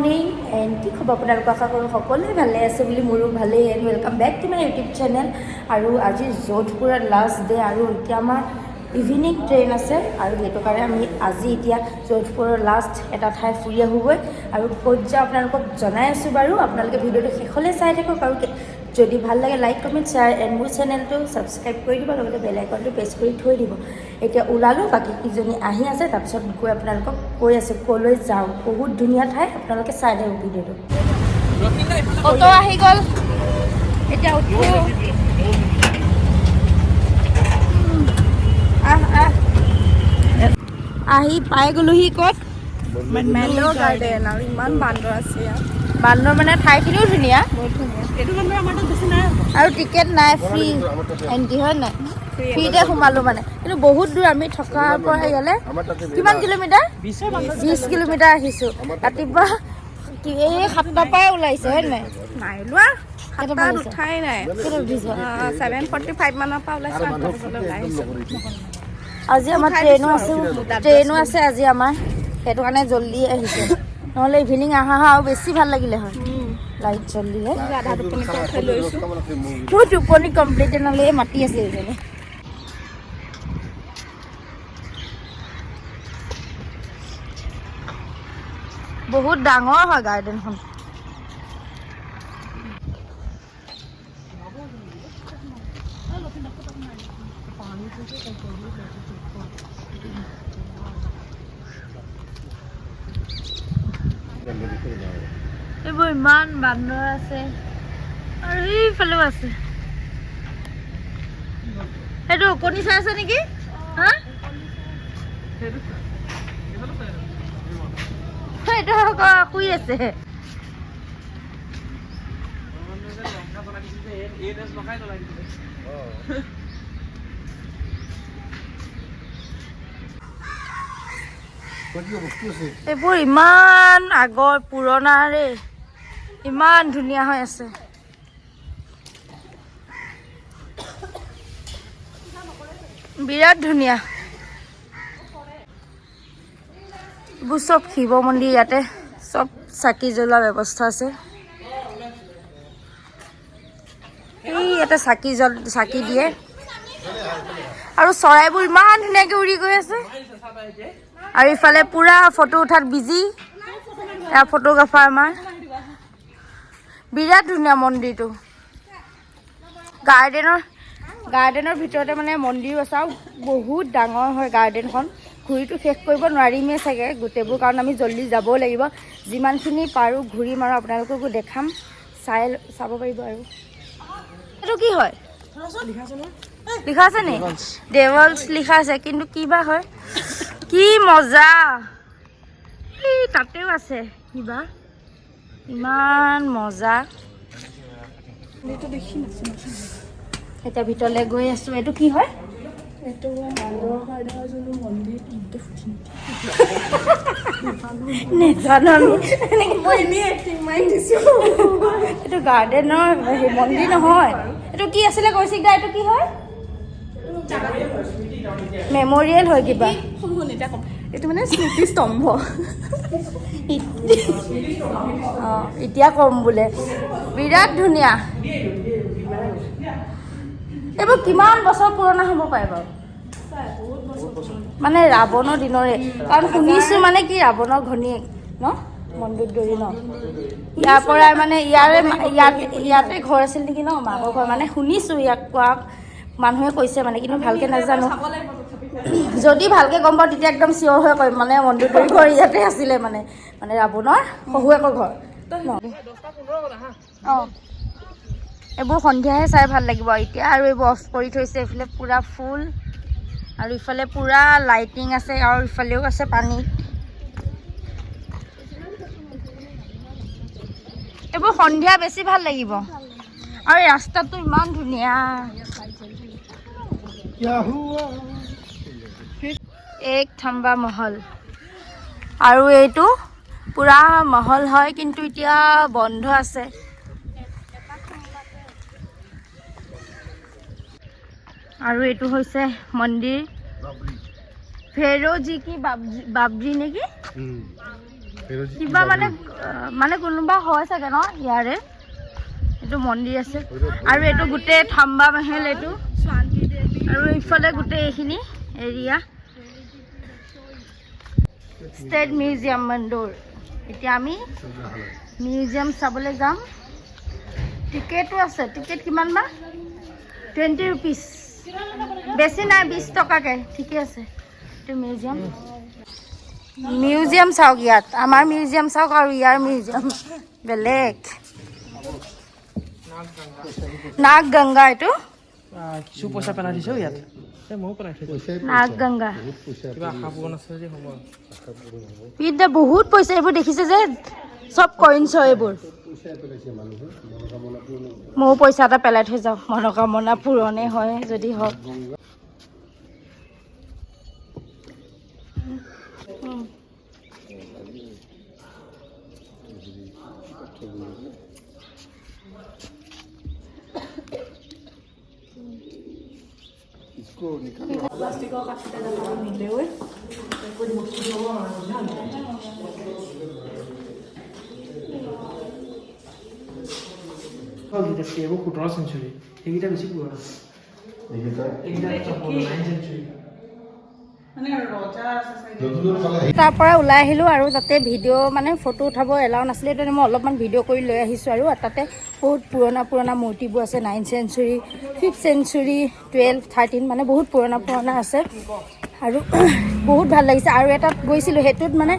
Morning and কি খবৰ আপোনালোকৰ? আশা কৰোঁ সকলোৱে ভালে আছে বুলি। মোৰো ভালেই and welcome back to my YouTube channel. আৰু আজি যোধপুৰত লাষ্ট ডে আৰু এতিয়া আমাৰ ইভিনিং ট্ৰেইন আছে আৰু সেইটো কাৰণে আমি আজি এতিয়া যোধপুৰৰ লাষ্ট এটা ঠাই ফুৰি আহোঁগৈ। আৰু ক'ত যাওঁ আপোনালোকক জনাই আছোঁ বাৰু। আপোনালোকে ভিডিঅ'টো শেষলৈ চাই থাকক আৰু যদি ভাল লাগে, লাইক, কমেণ্ট, শ্বেয়াৰ এণ্ড মোৰ চেনেলটো ছাবস্ক্ৰাইব কৰি দিব, লগতে বেল আইকনটো প্ৰেছ কৰি থৈ দিব। এতিয়া ওলালোঁ, বাকী কেইজনী আহি আছে, তাৰপিছত গৈ আপোনালোকক কৈ আছোঁ ক'লৈ যাওঁ। বহুত ধুনীয়া ঠাই, আপোনালোকে চাই থাকক ভিডিঅ'টো। অ'টো আহি গ'ল, এতিয়া উঠো। আহ আহ, আহি পাই গ'লোহি। ক'ত? মেলো গাৰ্ডেন। আৰু ইমান বান্দৰ আছে ইয়াত। বান্দৰ মানে ঠাইখিনিও ধুনীয়া। বহুত ধুনীয়া। এইটো বান্দৰ আমাৰ তাত বেছি নাই। আৰু টিকেট নাই, ফ্ৰী এণ্ট্ৰি হয় নাই? ফ্ৰীতে সোমালো মানে, কিন্তু বহুত দূৰ আমি থকাৰ পৰা ইয়ালৈ। কিমান কিলোমিটাৰ? 20 কিলোমিটাৰ আহিছোঁ। ৰাতিপুৱা কি এই 7টাৰ পৰাই ওলাইছে হয় নাই? নাই ওলোৱা। কেইটা 7টাত বাজিছে? উঠাই নাই। কেইটাত উঠিছে? 7:45 মানৰ পৰা ওলাইছোঁ, 8টা বজালৈ ওলাই আহিছোঁ। আজি আমাৰ উঠাই ট্ৰেইনো দিছোঁ আছে। আৰু। ট্ৰেইনো আছে আজি আমাৰ, সেইটো কাৰণে জল্দি আহিছে। নহ'লে ইভিনিং আহা হয় আৰু বেছি ভাল লাগিলে হয়, লাইট জ্বলিলে। আধা টোপনিৰ পৰা উঠাই লৈছোঁ। মোৰ টোপনি কমপ্লিট নহ'লে মাতি আছে এইজনে। বহুত ডাঙৰ হয় গাৰ্ডেনখন। এইবোৰ ইমান বান্দৰ আছে আৰু সেইফালেও আছে। সেইটো কণী চাই আছে নেকি? হা, সেইটো আকৌ শুই আছে। এইবোৰ ইমান আগৰ পুৰণা ৰে, ইমান ধুনীয়া হৈ আছে। বিৰাট ধুনীয়া। এইবোৰ চব শিৱ মন্দিৰ, ইয়াতে চব চাকি জ্বলোৱা ব্যৱস্থা আছে। এই ইয়াতে চাকি দিয়ে। আৰু চৰাইবোৰ ইমান ধুনীয়াকে উৰি গৈ আছে। আৰু ইফালে পুৰা ফটো উঠাত বিজি ফটোগ্ৰাফাৰ আমাৰ। বিৰাট ধুনীয়া মন্দিৰটো। গাৰ্ডেনৰ ভিতৰতে মানে মন্দিৰো আছে আৰু বহুত ডাঙৰ হয় গাৰ্ডেনখন। ঘূৰিটো শেষ কৰিব নোৱাৰিমেই চাগে গোটেইবোৰ, কাৰণ আমি জল্দি যাবও লাগিব। যিমানখিনি পাৰোঁ ঘূৰিম আৰু আপোনালোককো দেখাম, চাই চাব পাৰিব। আৰু এইটো কি হয়? লিখা আছে নি? দেৱলছ লিখা আছে, কিন্তু কি বা হয়। কি মজা! এই তাতেও আছে কিবা, ইমান মজা। এইটো দেখি নাচো। এতিয়া ভিতৰলৈ গৈ আছো। এইটো কি হয়? এইটো বান্দৰ গাৰ্ডেনৰ যোনটো মন্দিৰ, ফুটি। নেজানো আমি এনেকে। মই এনেই এক্টিং মাৰি দিছোঁ। এইটো গাৰ্ডেনৰ সেই মন্দিৰ নহয়। এইটো কি আছিলে কৈছিক দা? এইটো কি হয়? মেমৰিয়েল হয় কিবা। শুন শুন, এতিয়া ক'ম। এইটো মানে স্মৃতি স্তম্ভ। অঁ, এতিয়া ক'ম বোলে। বিৰাট ধুনীয়া। এইবোৰ কিমান বছৰ পুৰণা হ'ব পাৰে বাৰু? মানে ৰাৱণৰ দিনৰে, কাৰণ শুনিছোঁ মানে কি ৰাৱণৰ ঘৈণীয়েক ন মন্দোদৰী ন, ইয়াৰ পৰাই মানে ইয়াৰে ইয়াতে ঘৰ আছিল নেকি ন, মাকৰ ঘৰ মানে। শুনিছোঁ ইয়াক কোৱা মানুহে কৈছে মানে, কিন্তু ভালকে নাজানো। যদি ভালকে গম পাওঁ তেতিয়া একদম চিয়'ৰ হৈ কৰিম, মানে মন্দোদৰী ঘৰ ইয়াতে আছিলে মানে, মানে ৰাৱণৰ শহুৱেকৰ ঘৰ ন। অঁ, এইবোৰ সন্ধিয়াহে চাই ভাল লাগিব। এতিয়া আৰু এইবোৰ অফ কৰি থৈছে। এইফালে পূৰা ফুল আৰু ইফালে পূৰা লাইটিং আছে আৰু ইফালেও আছে পানীত। এইবোৰ সন্ধিয়া বেছি ভাল লাগিব। আৰু এই ৰাস্তাটো ইমান ধুনীয়া। এক থাম্বা মহল। আৰু এইটো পূৰা মহল হয়, কিন্তু এতিয়া বন্ধ আছে। আৰু এইটো হৈছে মন্দিৰ, ভেৰজি কি বাবৰি নেকি। কিবা মানে মানে কোনোবা হয় চাগে ন ইয়াৰে। এইটো মন্দিৰ আছে আৰু এইটো গোটেই থাম্বা মেহেল এইটো। আৰু ইফালে গোটেই এইখিনি এৰিয়া ষ্টেট মিউজিয়াম মন্দুৰ। এতিয়া আমি মিউজিয়াম চাবলৈ যাম। টিকেটো আছে। টিকেট কিমান বা? 20 ৰুপিজ, বেছি নাই, 20 টকাকৈ। ঠিকে আছে। এইটো মিউজিয়াম। মিউজিয়াম চাওক, ইয়াত আমাৰ মিউজিয়াম চাওক আৰু ইয়াৰ মিউজিয়াম বেলেগ। নাগ গংগা এইটো। কিছু পইচা পেলাই দিছে ইয়াত। এই ময়ো পেলাই থৈছোঁ। নাগ গংগা। কিবা আশা পূৰণ আছে যদি হ'ব। এতিয়া বহুত পইচা এইবোৰ দেখিছে যে, চব কইনছ হয় এইবোৰ। ময়ো পইচা এটা পেলাই থৈ যাওঁ, মনোকামনা পূৰণেই হয় যদি হওক। প্লাষ্টিকৰ কাঠিতে নিলেও। এইবোৰ 17 চেঞ্চুৰী, সেইকেইটা বেছি পুৰণা। এইকেইটা 9 চেঞ্চুৰী। তাৰ পৰা ওলাই আহিলোঁ আৰু তাতে ভিডিঅ' মানে ফটো উঠাব এলাউ নাছিলে, সেইটো মই অলপমান ভিডিঅ' কৰি লৈ আহিছোঁ। আৰু তাতে বহুত পুৰণা পুৰণা মূৰ্তিবোৰ আছে, 9 century, 5th century, 12, 13, মানে বহুত পুৰণা পুৰণা আছে আৰু বহুত ভাল লাগিছে। আৰু এটাত গৈছিলোঁ, সেইটোত মানে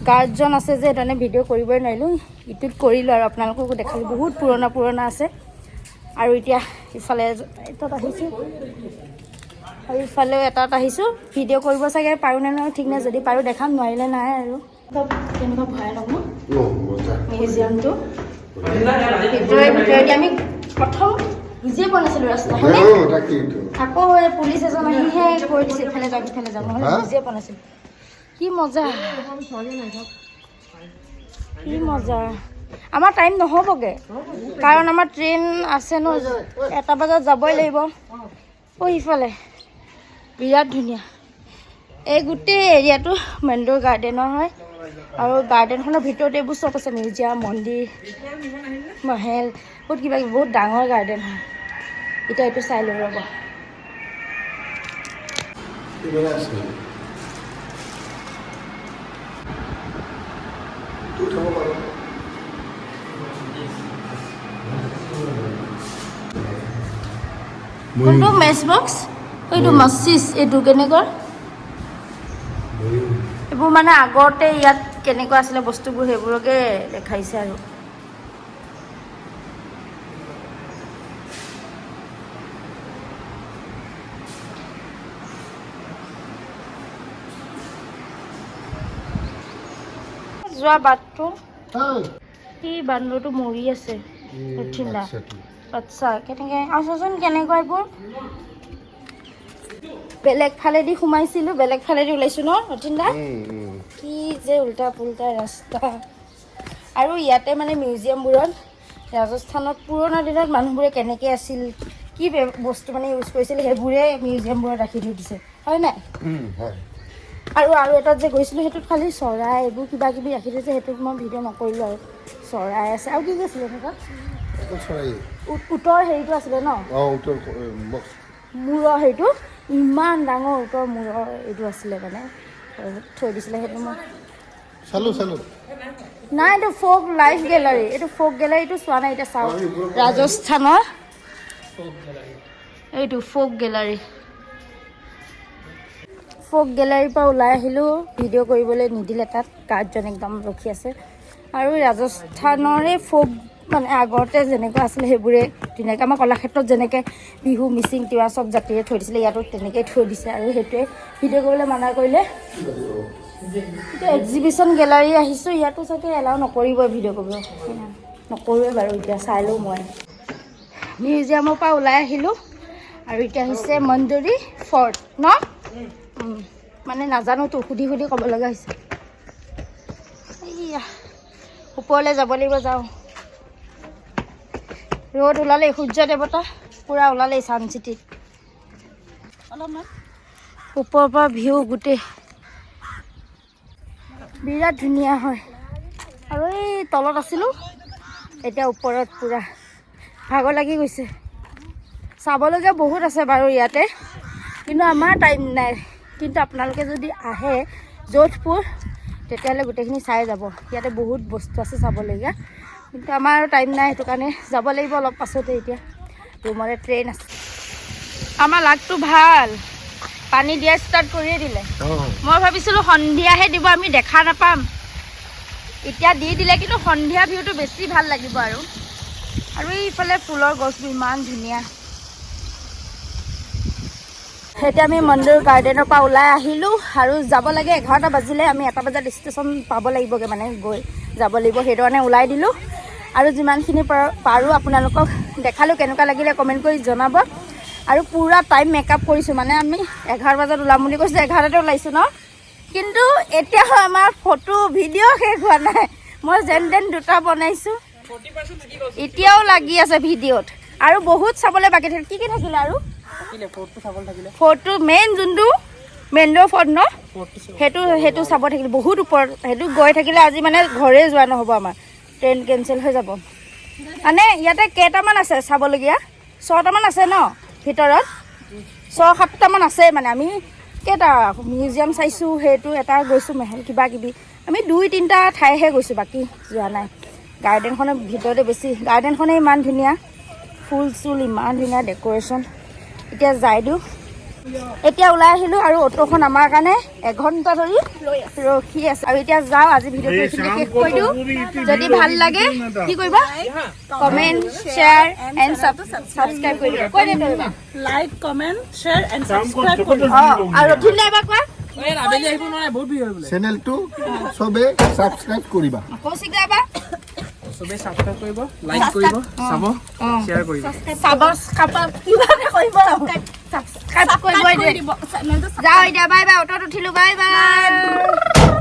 গাৰ্ডজন আছে যে, সেইকাৰণে ভিডিঅ' কৰিবই নোৱাৰিলোঁ। ইটোত কৰিলোঁ আৰু আপোনালোককো দেখালোঁ। বহুত পুৰণা পুৰণা আছে। আৰু এতিয়া ইফালে এটাত আহিছোঁ আৰু ইফালেও এটাত আহিছোঁ। ভিডিঅ' কৰিব চাগে পাৰোঁ নে নোৱাৰোঁ ঠিক নাই। যদি পাৰোঁ দেখাম, নোৱাৰিলে নাই। আৰু কেনেকুৱা ভয়ানক ন মিউজিয়ামটো। ভিতৰে ভিতৰেদি আমি প্ৰথম বুজিয়ে পোৱা নাছিলোঁ ৰাস্তা, হয়নে? আকৌ এই পুলিচ এজন আহিহে কৈ দিছে, ইফালে যাওক, ইফালে যাওক। নহ'লে বুজিয়ে পোৱা নাছিলোঁ। কি মজা, কি মজা! আমাৰ টাইম নহ'বগৈ, কাৰণ আমাৰ ট্ৰেইন আছে ন, 1টা বজাত যাবই লাগিব। অ', ইফালে বিৰাট ধুনীয়া। এই গোটেই এৰিয়াটো মেণ্ডোৰ গাৰ্ডেনৰ হয় আৰু গাৰ্ডেনখনৰ ভিতৰত এইবোৰ চব আছে, মিউজিয়াম, মন্দিৰ, মহেল, বহুত কিবা কিবি। বহুত ডাঙৰ গাৰ্ডেন হয়। এতিয়া এইটো চাই লওঁ ৰ'ব। কোনটো মেচ বক্স? এইটো মছজিদ। এইটো কেনেকুৱা? এইবোৰ মানে আগতে ইয়াত কেনেকুৱা আছিলে বস্তুবোৰ, সেইবোৰকে দেখাইছে। আৰু যোৱা বাটটো। এই বান্দৰটো মৰি আছে। উঠিলা আচ্ছা, কেনেকৈ? আৰু চাচোন কেনেকুৱা এইবোৰ। বেলেগ ফালেদি সোমাইছিলোঁ, বেলেগ ফালেদি ওলাইছোঁ ন অতীন দা? কি যে উল্টা পুল্টা ৰাস্তা! আৰু ইয়াতে মানে মিউজিয়ামবোৰত ৰাজস্থানত পুৰণা দিনত মানুহবোৰে কেনেকৈ আছিল, কি বস্তু মানে ইউজ কৰিছিল, সেইবোৰে মিউজিয়ামবোৰত ৰাখি থৈ দিছে, হয় নাই? হয়। আৰু আৰু এটাত যে গৈছিলোঁ, সেইটোত খালি চৰাই এইবোৰ কিবা কিবি ৰাখি থৈছে। সেইটোত মই ভিডিঅ' নকৰিলোঁ। আৰু চৰাই আছে আৰু কি কি আছিলে এনেকুৱা? অকল চৰাই। উটৰ হেৰিটো আছিলে ন? অঁ, উত্তৰ বক্স। মূৰৰ হেৰিটো, ইমান ডাঙৰ উটৰ মূৰৰ এইটো আছিলে, মানে থৈ দিছিলে। সেইটো মই চালো চালো। নাই, এইটো ফ'ক লাইফ গেলাৰী। এইটো ফ'ক গেলাৰীটো চোৱা নাই। এতিয়া চাওক, ৰাজস্থানৰ এইটো ফ'ক গেলাৰী। ফ'ক গেলাৰীৰ পৰা ওলাই আহিলোঁ। ভিডিঅ' কৰিবলৈ নিদিলে তাত, গাৰ্ডজন একদম ৰখি আছে। আৰু ৰাজস্থানৰে ফ'ক মানে আগতে যেনেকুৱা আছিলে সেইবোৰে ধুনীয়াকৈ, আমাৰ কলাক্ষেত্ৰত যেনেকৈ বিহু, মিচিং, তিৱা চব জাতিৰে থৈ দিছিলে, ইয়াতো তেনেকেই থৈ দিছে। আৰু সেইটোৱে ভিডিঅ' কৰিবলৈ মানা কৰিলে। এতিয়া এক্সিবিশ্যন গেলাৰী আহিছোঁ। ইয়াতো চাগে এলাউ নকৰিবই ভিডিঅ' কৰিব। নকৰোৱে বাৰু। এতিয়া চাই লওঁ মই। মিউজিয়ামৰ পৰা ওলাই আহিলোঁ আৰু এতিয়া হৈছে মন্দৰী ফৰ্ট ন। মানে নাজানোতো, সুধি সুধি ক'ব লগা হৈছে। এইয়া ওপৰলৈ যাব লাগিব, যাওঁ। ৰ'দ ওলালেই, সূৰ্য দেৱতা পূৰা ওলালেই ছান চিটিত। অলপমান ওপৰৰ পৰা ভিউ গোটেই। বিৰাট ধুনীয়া হয়। আৰু এই তলত আছিলোঁ, এতিয়া ওপৰত পূৰা ভাগৰ লাগি গৈছে। চাবলগীয়া বহুত আছে বাৰু ইয়াতে, কিন্তু আমাৰ টাইম নাই। কিন্তু আপোনালোকে যদি আহে যোধপুৰ, তেতিয়াহ'লে গোটেইখিনি চাই যাব। ইয়াতে বহুত বস্তু আছে চাবলগীয়া, কিন্তু আমাৰ টাইম নাই, সেইটো কাৰণে যাব লাগিব অলপ পাছতে। এতিয়া ৰুমতে ট্ৰেইন আছে। আমাৰ লাকটো ভাল, পানী দিয়া ষ্টাৰ্ট কৰিয়ে দিলে। মই ভাবিছিলোঁ সন্ধিয়াহে দিব, আমি দেখা নাপাম। এতিয়া দি দিলে, কিন্তু সন্ধিয়া ভিউটো বেছি ভাল লাগিব। আৰু আৰু এইফালে ফুলৰ গছবোৰ ইমান ধুনীয়া। এতিয়া আমি মন্দিৰ গাৰ্ডেনৰ পৰা ওলাই আহিলোঁ আৰু যাব লাগে। 11টা বাজিলে, আমি 1টা বজাত ষ্টেচন পাব লাগিবগৈ, মানে গৈ যাব লাগিব। সেইটো কাৰণে ওলাই দিলোঁ আৰু যিমানখিনি পাৰোঁ আপোনালোকক দেখালোঁ। কেনেকুৱা লাগিলে কমেণ্ট কৰি জনাব। আৰু পূৰা টাইম মেকআপ কৰিছোঁ, মানে আমি 11 বজাত ওলাম বুলি কৈছোঁ, 11টাতে ওলাইছোঁ ন। কিন্তু এতিয়াও আমাৰ ফটো ভিডিঅ' শেষ হোৱা নাই। মই যেন তেন দুটা বনাইছোঁ, এতিয়াও লাগি আছে ভিডিঅ'ত। আৰু বহুত চাবলৈ বাকী থাকিল। কি কি থাকিলে আৰু? ফৰ্টটো চাবলৈ থাকিলে। ফৰ্টটো মেইন, যোনটো মেইন ফৰ্ট ন? ফৰ্টটো। সেইটো চাব থাকিল, বহুত ওপৰত। সেইটো গৈ থাকিলে আজি মানে ঘৰে যোৱা নহ'ব, আমাৰ ট্ৰেইন কেঞ্চেল হৈ যাব। মানে ইয়াতে কেইটামান আছে চাবলগীয়া? ছটামান আছে ন ভিতৰত? ছয় সাতটামান আছে। মানে আমি কেইটা মিউজিয়াম চাইছোঁ, সেইটো এটা গৈছোঁ, মেহেল কিবা কিবি, আমি দুই তিনিটা ঠাইহে গৈছোঁ, বাকী যোৱা নাই। গাৰ্ডেনখনৰ ভিতৰতে বেছি। গাৰ্ডেনখনে ইমান ধুনীয়া, ফুল চুল ইমান ধুনীয়া ডেক'ৰেশ্যন। এতিয়া যাই দিওঁ। এতিয়া ওলাই আহিলোঁ আৰু অ'টোখন আমাৰ কাৰণে এঘণ্টা ধৰি ৰখি আছে আৰু এতিয়া যাওঁ। আজি ভিডিঅ'টো এইখিনিতে শেষ কৰি দিওঁ। যদি ভাল লাগে কি কৰিবা? কমেণ্ট, শ্বেয়াৰ এণ্ড ছাবস্ক্ৰাইব কৰি দিবা। কৈ দে তই এবাৰ। Like, comment, share and subscribe কৰিব। অঁ, আৰু ৰথিন দা, এবাৰ কোৱা। এই আবেলি আহিব নোৱাৰে, বহুত ভিৰ হয় বোলে। চেনেলটো চবে ছাবস্ক্ৰাইব কৰিবা। কৌশিক দা, এবাৰ। চবেই ছাবস্ক্ৰাইব কৰিব, লাইক কৰিব, চাব, শ্বেয়াৰ কৰিব। চাব কিবা এটা কৰিব, ছাবস্ক্ৰাইব কৰিব। দিব চেনেলটো। যাওঁ এতিয়া, বাই বাই। অ'টোত উঠিলোঁ, বাই বাই।